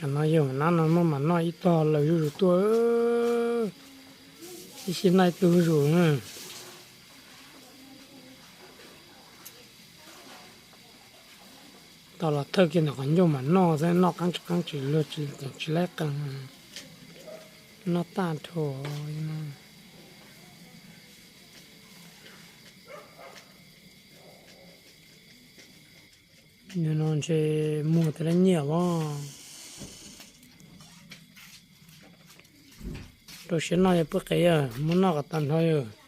No yog nab no muaj mas noj ib tog lawm zuj zus tuaj, ib sij noj ib tug zuj zus. Tau los thawj kiag ntawm qhov ncauj mas noj xwb, noj qeeb tsis qeeb tsis luag tsis laib qees, noj tag nrho. Nim no ntshe muag tas lab nyiaj los rau siab noj yog pub qev yog muab noj kom tag nrho yog.